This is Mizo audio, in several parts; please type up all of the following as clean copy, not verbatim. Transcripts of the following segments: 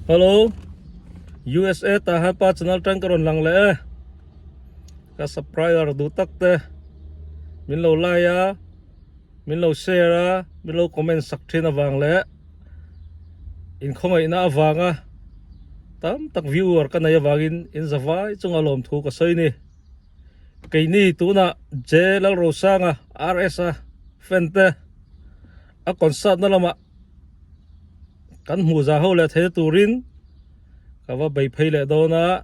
Hello USA tah hian pa channel tang ka rawn lang leh e ka subscriber duh tak te min lo like a min lo share a min lo comment sak thin avang leh inkhawngaihna avanga tam tak viewer ka nei avangin in zavai chunga lawmthu ka sawi ni. Keini tunah J Lalrosanga RS a fan te a concert na lamah kan hmuh zah ho leh theihna turin ka va bei phei leh dawn a,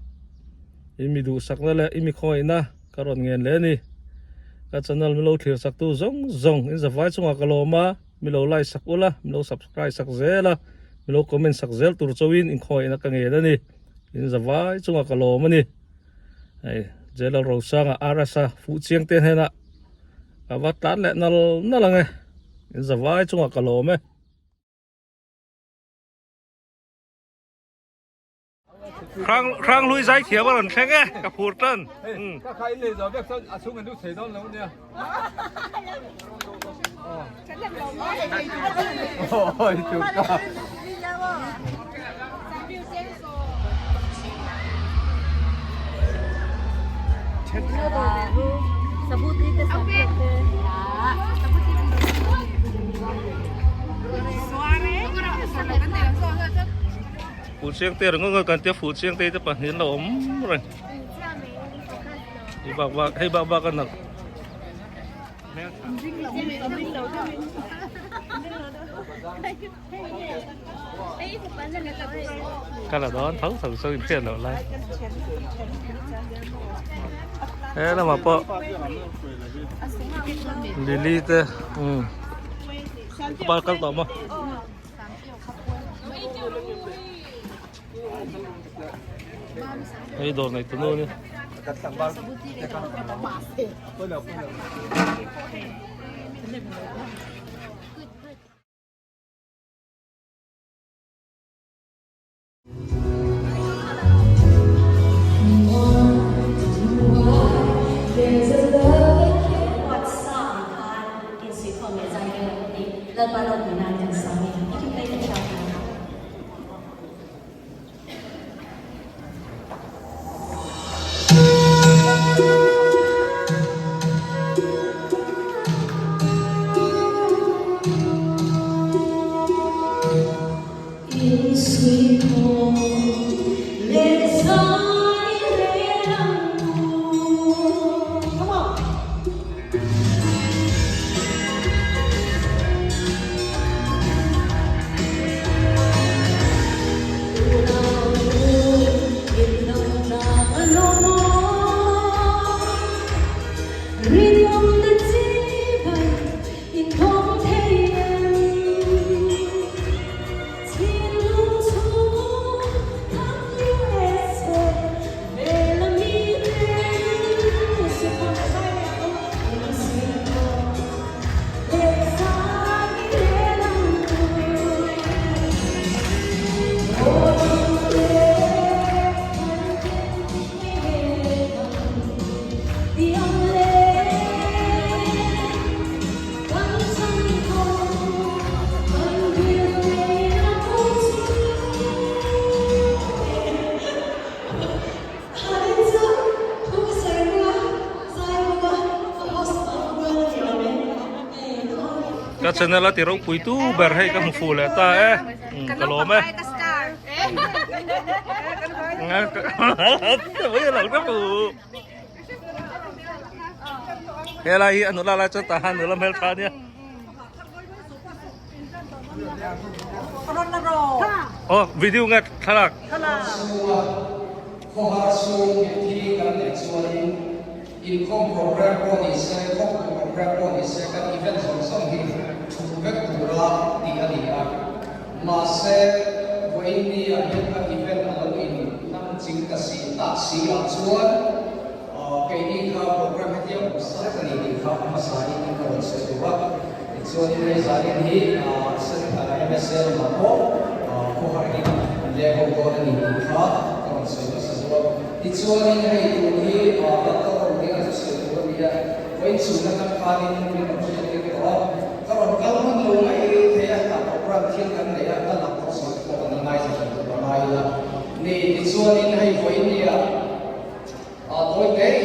i mi duhsakna leh i mi khawngaihna ka rawn ngen leh a ni. Ka channel min lo thlir sak tu zawng zawng in zavai chungah ka lawm a, mi lo like sak ula, mi lo subscribe sak zel a, mi lo comment sak zel tur chauhin in khawngaihna ka ngen a ni. In zavai chungah ka lawm a ni. Hei J Lalrosanga RS a fuh chiang te hnenah ka va tlan leh nal nal ang e in zavai chungah ka lawm e. Hrang hrang hlui zai thiam a rawn thleng e ka phur tan. Ka kha in lei zo vek chuan a chhung an lut thei dawn lo nia. Oi chu ka. Fuh chiang te ringawt ngawt kan tia fuh chiang te te pahnih an lo awm reng. Hei bak bak hei bak bak a nalh. Ka la dawn tho tho saw in hriat loh lai. He lamah pawh lily te umm par kal tawh maw. Hei dawr nei tu nu ni. Ka channel a ti ropui tu ber hei ka hmu fuh leh ta e ka lawm e. Helai hi a nula lai chuan tah han nula hmeltha ania. Aw video nge thlalak. Khawhar chhung mitthi kan neih chuanin inkhawm program pawh ni se, khawpui program pawh ni se kan event zawng zawng hi thut vek tura tih a ni a. Mahse, vawiin ni ah hian kan event a lo in hnam ching ta si tak si ah chuan keini kha program hetiang awm sa vek a ni tih kha a hmasa in ka rawn sawi duh a. Tichuanin hei zanin hi MSA lamah pawh khawhar in an leng ho dawn a ni tih kha ka rawn sawi hmasa duh a. Tichuanin hei tun hi Doctor Rodinger chu sawi tur a ni a, vawiin chhun atang khanin min rawn hriat tir tawh a. Ka rawn kal hman lo mai thei a, tah program thil kan nei a, ka lang pawh sawi te pawh kan la ngaithla hran tur a ngai ila. Tichuanin hei vawiin nia tawi te.